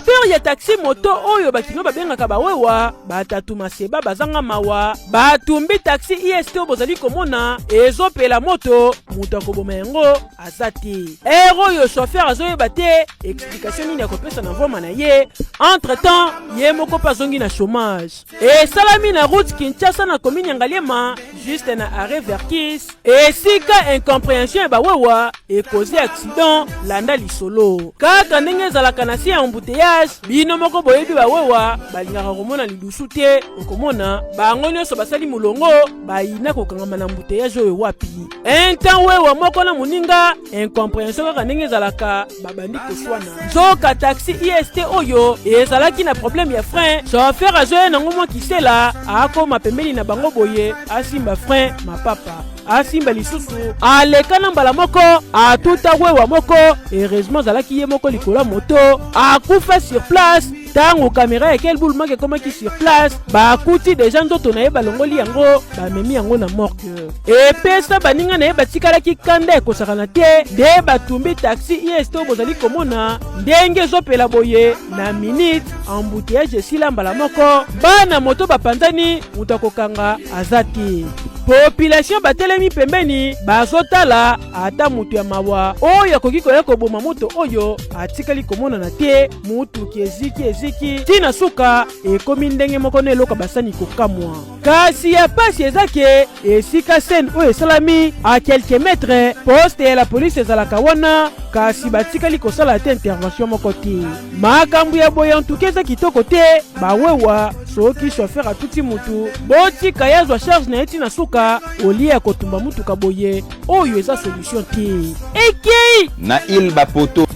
Chauffeur ya taxi moto oyo bakino babengaka bawewa batatu maseba bazanga mawa batumbi taxi ist oyo bozali komona ezopela moto moto akoboma yango aza te ere oyo chauffeur azoyeba te explication nini akopesa na mvoma na ye entre temps ye moko mpe azongi na chômage esalami na route kinshasa na commune ya ngaliema juste na arrêt verkis esika incomprehension ya bawewa ekozi accident landa lisolo kaka ndenge ezalaka na se ya embouteillage bino moko boyebi bawewa balingaka komona lidusu te okomona bango nyonso basali molongo bayina kokangama na embouteillage oyo wapi un temps wewa moko na moninga incomprehension kaka ndenge ezalaka babandi koswana nzoka taxi ist oyo ezalaki na problème ya frein chauffeur azoya nango mwa kisela akoma pembeni na bango boye asimba frein mapapa asimba lisusu aleka na mbala moko atuta wewa moko heureusement azalaki ye moko likolo ya moto akufa sur place ntango kamera ya kelbul mak ekomaki sur place bakuti deja nzoto na ye balongoli yango bamemi yango na morgue epesa baninga na ye batikalaki kanda ekosakana te nde batumbi taxi ist oyo bozali komona ndenge ezopela boye na minute embouteillage esila mbala moko bana moto bapanzani moto akokanga aza te population batelemi pembeni bazotala ata moto ya mawa oyo akoki koya koboma moto oyo atikali komonana te motuki eziki eziki ti na suka ekomi ndenge moko na eloko basani kokamwa kasi ya pasi eza ke esika scène oyo esalami a quelques mètres poste ya la police ezalaka wana kasi batikali kosala te intervention moko te makambo ya boye antuka eza kitoko te bawewa soki chauffeur atuti mutu botika ye azwa charge na ye ti na suka olie ya kotumba mutuka boye oyo eza solution te ekei na ile bapoto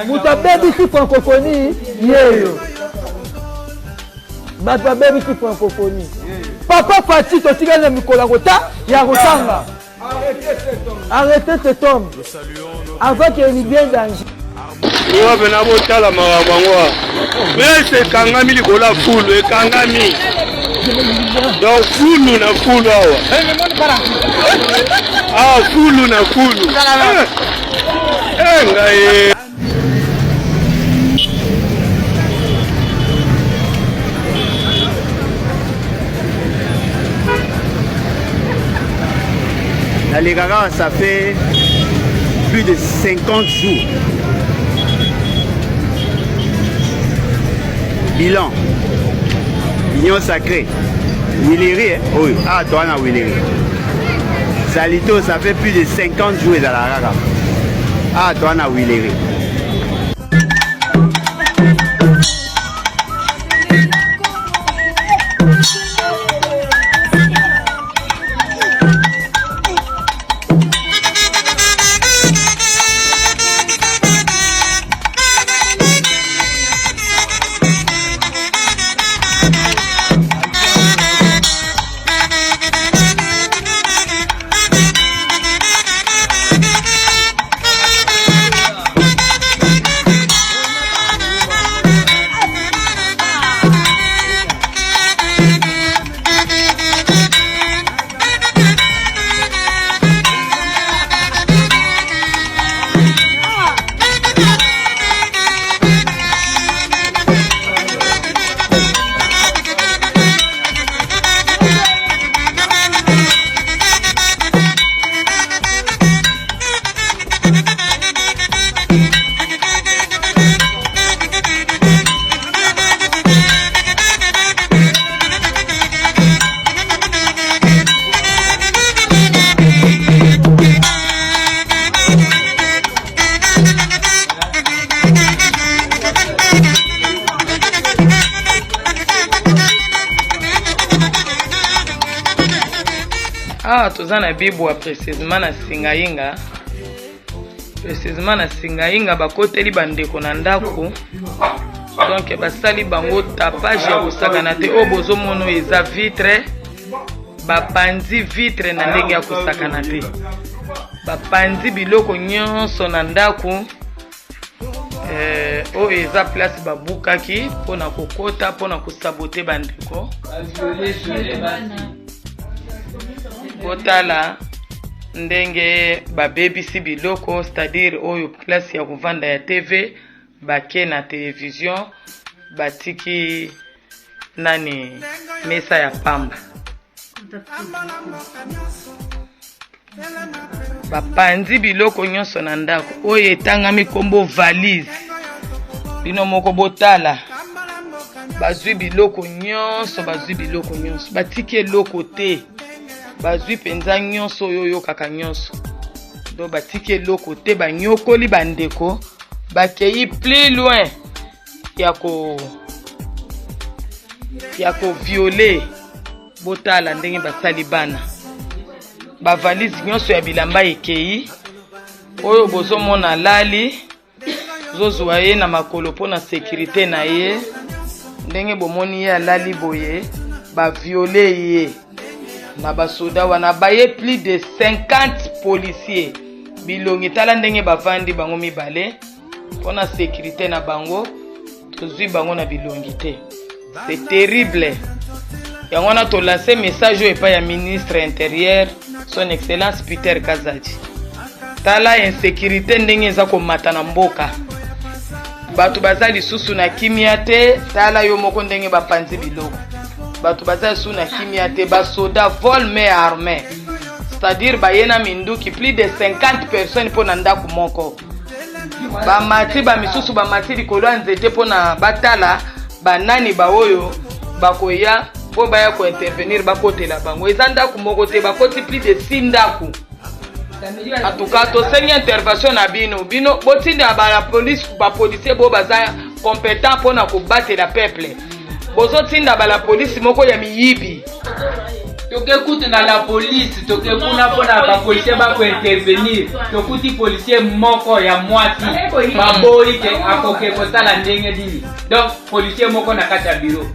moto abebisi francophonie yeyo bato babebisi francophonie papa fati totikali na mikolo ya kota ya kotanga arrêtez cet homme avant qu'il bien danger oyo pena botala makambo yango awa presse ekangami likolo ya fulu ekangami donc fulu na fulu awa awa fulu na fulu eh, eh, ngai nalekaka ça fait plus de 50 jours bilan union sacrée wileri eh? oyo ah toa na wileri salito ça fait plus de 50 jours ezalaka kaka ah toa na wileri awa toza na bibwa précisement na singainga précisement na singainga bakoteli bandeko na ndako donc basali bango tapage ya kosakana te oyo bozomona oyo eza vitre bapanzi vitre na ndenge ya kosakana te. Bapanzi biloko nyonso na ndako. Oyo eza place babukaki mpona kokota mpona kosabote bandeko. Botala ndenge babebisi biloko, c'est-à-dire oyo place ya kovanda ya TV, bake na television batiki nani mesa ya pamba. Bapanzi biloko nyonso na ndako. Oyo etangami nkombo valise, bino moko botala. Bazwi biloko nyonso, bazwi biloko nyonso, batiki eloko te. Bazwi mpenza nyonso oyo oyokaka nyonso, donc batiki eloko te. Banyokoli bandeko, bakei plus loin ya koviole. Botala ndenge basali bana, bavalise nyonso ya bilamba ekei. Oyo bozomona lali, tozozwa ye na makolo mpona sécurité na ye. Ndenge bomoni ye alali boye, baviole ye na basoda wana baye, plus de 50 policiers. Bilongi, tala ndenge bavandi bango mibale mpona sécurité na bango, tozwi bango na bilongi te. C'est terrible. Yango wana tolance message oyo epai ya ministre intérieur, Son Excellence Peter Kazadi. Tala insécurité ndenge eza komata na mboka, bato baza lisusu na kimia te. Tala yo moko ndenge bapanzi biloko, bato baza lisusu na kimia te. Basoda vol main armée, c'est-à-dire baye na minduki, plus de 50 personnes mpo na ndako moko. Bamati, bamisusu bamati likolo ya nzete mpona batala banani baoyo bakoya mpo baya kointervenir, bakotela bango. Eza ndako moko te, bakoti plus de 6 ndako. En tout cas, tosengi intervention na bino. Bino botinda bapolice, bapolicier bo baza compétent mpona kobatela peuple. Bozotinda bala polisi moko ya miyibi. Toke kutu na la police, toke kuna mpona bapolicier bakointervenir, tokuti policier moko ya mwasi, baboyi ke akoke kosala ndenge nini. Donc policier moko na kati ya bureau,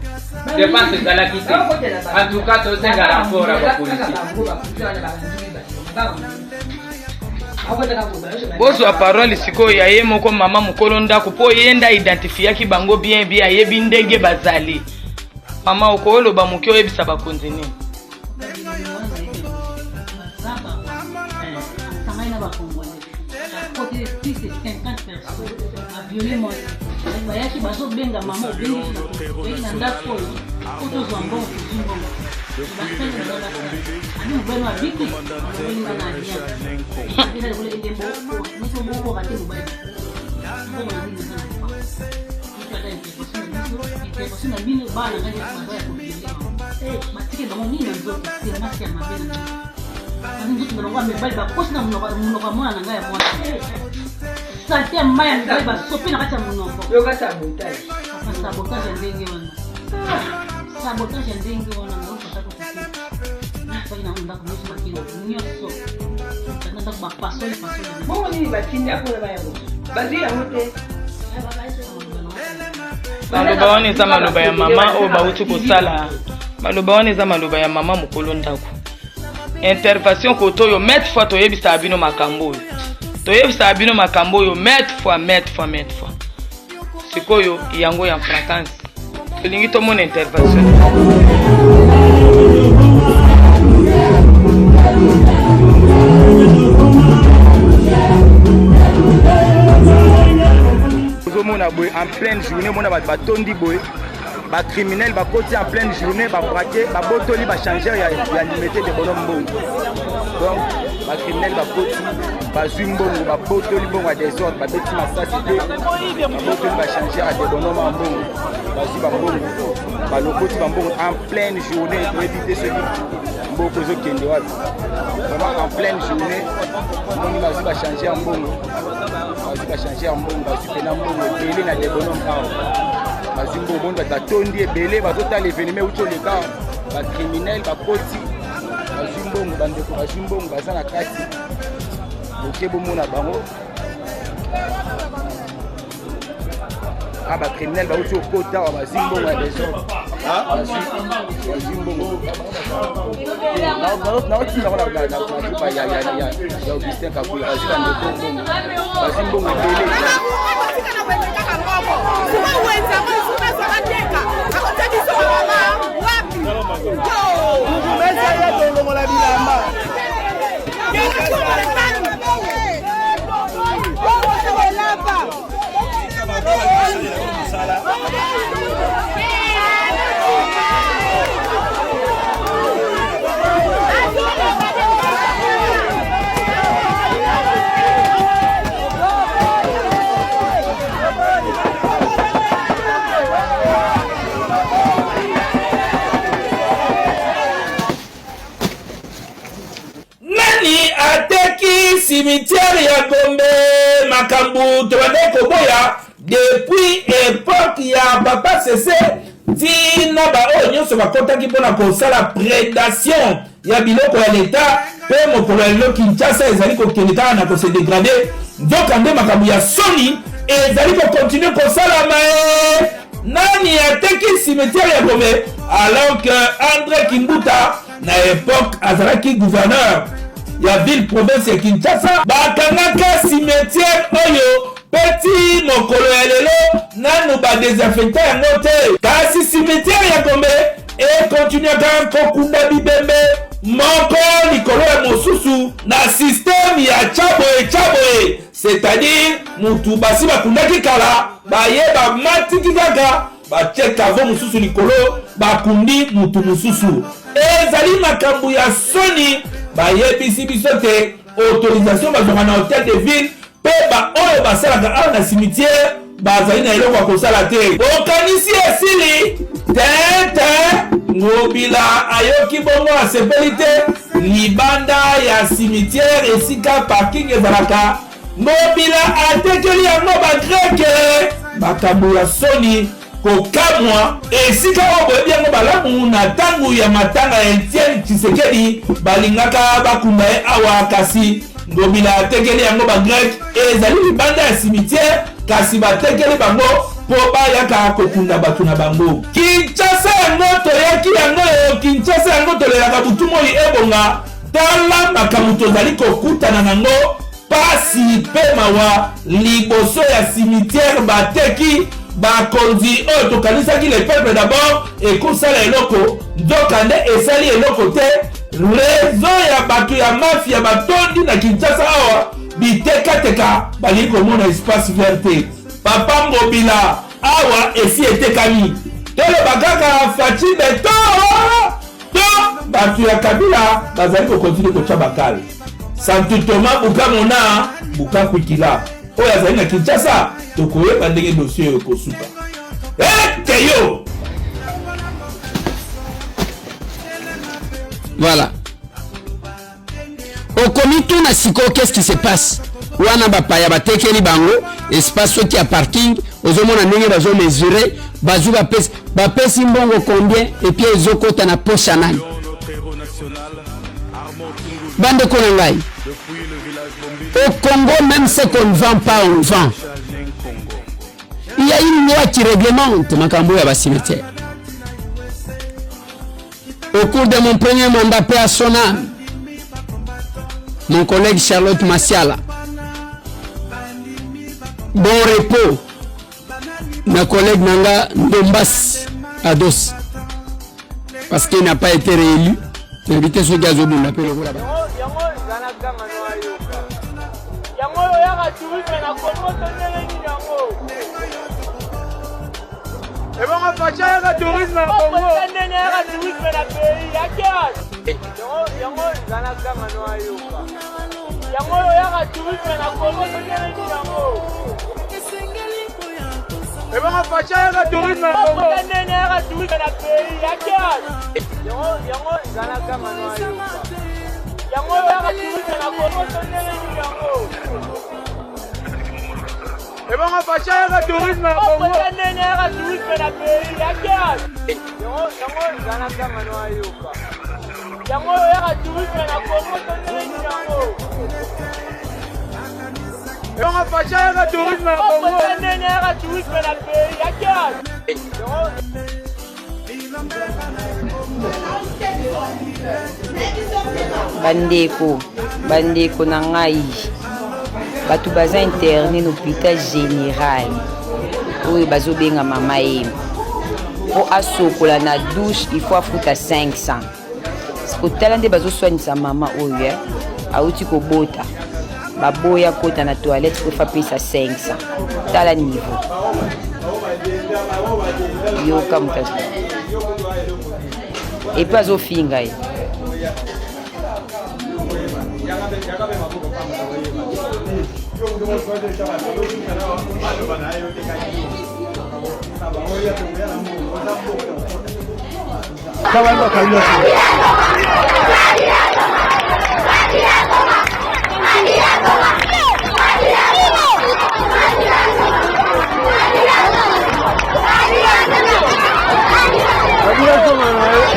défense ezalaki te. En tout cas, tosenga rapport ya bapolicier. Bozwa parole sikoyo ya ye moko mama mokolo ndako, mpo ye nde aidentifiaki bango bien bien, ayebi ndenge bazali. Mama, okoloba moke, oyebisa bakonzi nini? Asangani na bacongolais, akoti plus de 50 personnes, aviole mwasi. Bayaki, bazobenga mama, obengi na ndako oyo po tozwa mbongo, tozwi mbongo, basali na basali abi mobali abiki alongoli nga na rien, eza lokola elembo neti obokoka te. Mobali, mbongo na nini eza na intervention na bino? Bana ngai nyonso baza ya koviole, batike bango nini na nzoto? Semasi ya mabe na nzoto, kasi nzoto na bango ya mibali bakosi na monoko ya mwana na ngai ya mwasi, saleté ya mai ya mibali basopi na kati ya monoko. Papa, sabotage ya ndenge wana, sabotage ya ndenge wana, naokata kokoki na ndako nyonso, bakenda nyonso na ndako, bapasoli pasoli. Bongo nini batindi mpona bayango? Bazwi yango te. Maloba wana eza maloba ya mama oyo bauti kosala. Maloba wana eza maloba ya mama mokolo ndako. Intervention koto oyo, maintes fois toyebisaka bino makambo oyo, toyebisaka bino makambo oyo maintes fois, maintes fois, maintes fois. Sikoyo yango ya fréquence, tolingi tomona intervention. Ozomona boye, en pleine journée, omona bato batondi boye, bacriminel bakoti en pleine journée, babraquer, babotoli bachangeur ya Limete de Bonhomme mbongo. Donc bacriminel bakoti, bazwi mbongo, babotoli mbongo ya désordre, babeti masasi te, babotoli bachangeur ya de Bonhomme ya mbongo, bazwi bambongo, balokoti bambongo en pleine journée. Toyebi te soki mboko ezokende wapi. Vraiment, en pleine journée, omoni bazwi bachange ya mbongo, bazwi bachange ya mbongo, bazwi mpena mbongo ebele na Debonhomme awa. Bazwi mbongo, boni bato batondi ebele, bazotala événement euti oleka. Bacriminel bakoti, bazwi mbongo, bandeko bazwi mbongo, baza na kati. Boke bomona bango. Ah, ba criminel bauti kokota awa bazwi mbongo ya desordre, bazwi mbongo. Naotinda ngo na groupe ya Augustin Kabuya. Bazwi bandeko mbongo, bazwi mbongo ebele. Tolongola bilamba. Nani ateki cimetière ya Gombe? Makambo tobandaki koboya depuis epoque ya papa Sese ntina baoyo nyonso bakotaki mpona kosala predation ya biloko ya leta, mpe mokolo ya lelo Kinshasa ezali kokende kaka na kose degrade, nzokande makambo ya soni ezali kokontinue kosalama. E nani ateki cimetière ya Gombe alors que André Kimbuta na epoque azalaki gouverneur ya ville province ya Kinshasa? Bakangaka cimetière oyo mpe ti mokolo ya lelo nanu badesinfecta yango te, kasi cimetière ya Gombe ekontinuaka kokunda bibembe moko likolo ya mosusu na système ya tyaboye tyaboye, c'est-à-dire mutu basi bakundaki kala, baye bamatiki kaka batie kavo mosusu likolo, bakundi mutu mosusu. Ezali makambo ya soni. Bayebisi biso te autorisation bazwaka na hotel de ville, mpe baoyo basalaka awa na cimetière bazali na eloko ya kosala te. Okanisi esili te te. Ngobila ayoki bongo, asepeli te. Libanda ya cimetière esika parking ezalaka, Ngobila atekeli yango bagreke. Makambo ya soni, kokamwa. Esika oyo boyebi yango malamu, na ntango ya matanga ya Etienne Tshisekedi balingaka bakunda ye awa, kasi Ngobila atekeli yango bagreke. Ezali libanda ya cimetière, kasi batekeli bango mpo bayaka kokunda bato na bango. Kinshasa yango toyaki yango oyo, Kinshasa yango tolelaka butu moi ebonga. Tala makambo tozali kokutana nango, pasi mpe mawa. Liboso ya cimetière bateki. Bakonzi oyo tokanisaki le peuple d'abord ekosala eloko, nzokande esali eloko te. Réseau ya bato ya mafia batondi na Kinshasa awa, bitekateka, balingi komona espace vert te. Papa Ngobila, awa esi etekami, toloba kaka Fatshi Beton to bato ya Kabila bazali kokontinue kotya bakale. Santu Thomas Bukamona Bukakwikila oyo azali na Kinshasa, tokoyeba ndenge dossier oyo ekosuka. Eteyo. Voilà. Okomituna sikoyo, qu'est-ce qui se passe wana? Bapaya batekeli bango espace soki ya parking. Ozomona ndenge bazomesure, bazwi, bapesi, bapesi mbongo combien, et puis ezokota na poche ya nani? Bandeko na ngai, au Congo, même ce qu'on ne vend pas, on vend. Il y a une loi qui réglemente makambo ya bacimetière. Au cours de mon premier mandat, paix à son âme, mon collègue Charlotte Massiala, bon repos, ma collègue Nanga Ndombas Ados, parce qu'il n'a pas été réélu. Invité soki azobunda mpe lokola ba yango oyo oyaka tourisme na Congo to ndenge nini yango? Ebongo Fatshi ayaka tourisme na Congo? Ndenge ayaka tourisme na pays ake yango eza na ganga no ayoka yango oyo oyaka tourisme na Congo to ndenge nini yango? Ebongo Fatshi ayaka tourisme na Congo? Ndenge ayaka tourisme na pays ake yango eza na ganga no ayoka yango oyo oyaka tourisme na Congo to ndenge nini yango? Ebongo Fatshi ayaka tourisme na Congo? Ndenge ayaka tourisme na pays ake yango eza na ganga no ayoka yango oyo oyaka tourisme na Congo to ndenge nini yango? Bongo Facha yaka tourisme na Congo. Nene yaka tourisme na pays. Yaka. Bandeko, bandeko na ngai, bato baza interne na hôpital général oyo bazobenga mama ye mpo asokola na douche il faut afuta 500 kotala nde bazoswanisa mama oyo eh. Awuti kobota baboya kota na toilette po apesa 500. Tala niveau, yoka moto epe azofinga ye.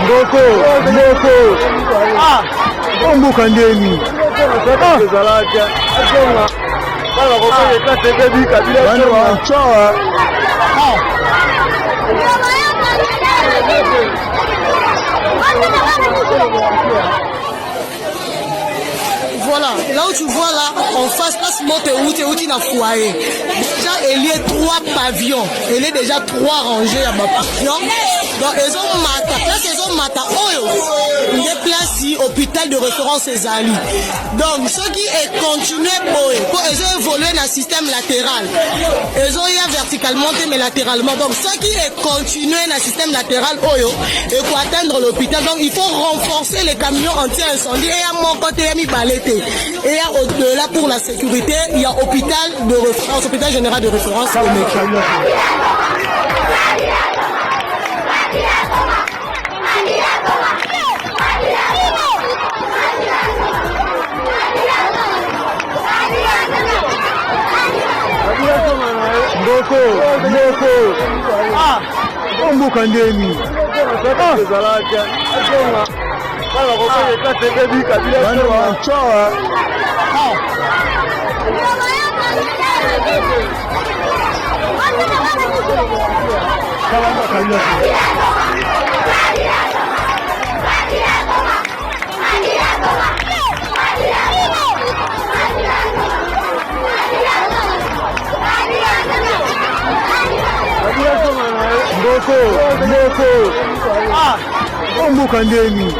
Mboko mboko, ah, omboka ndeni Voilà, là où tu vois là, en face, place monte où tu es foyer. Déjà, il y a trois pavillons. Il y a déjà trois rangées à ma pavillon. Donc, ils ont mata. Place, ils ont mata. Oyo, il est place hôpital de référence ezali. Donc, ce qui est continué, boy, pour ils ont évolué dans le système latéral. Ils ont eu verticalement, mais latéralement. Donc, ce qui est continué dans le système latéral, oyo, et pour atteindre l'hôpital. Donc, il faut renforcer les camions anti-incendie. Et à mon côté, il y a mis balété. Et au-delà, pour la sécurité, il y a hôpital de référence, hôpital général de référence. Mboko mboko, ah, omboka ndeni. Mboko mboko, ah, omboka ndeni.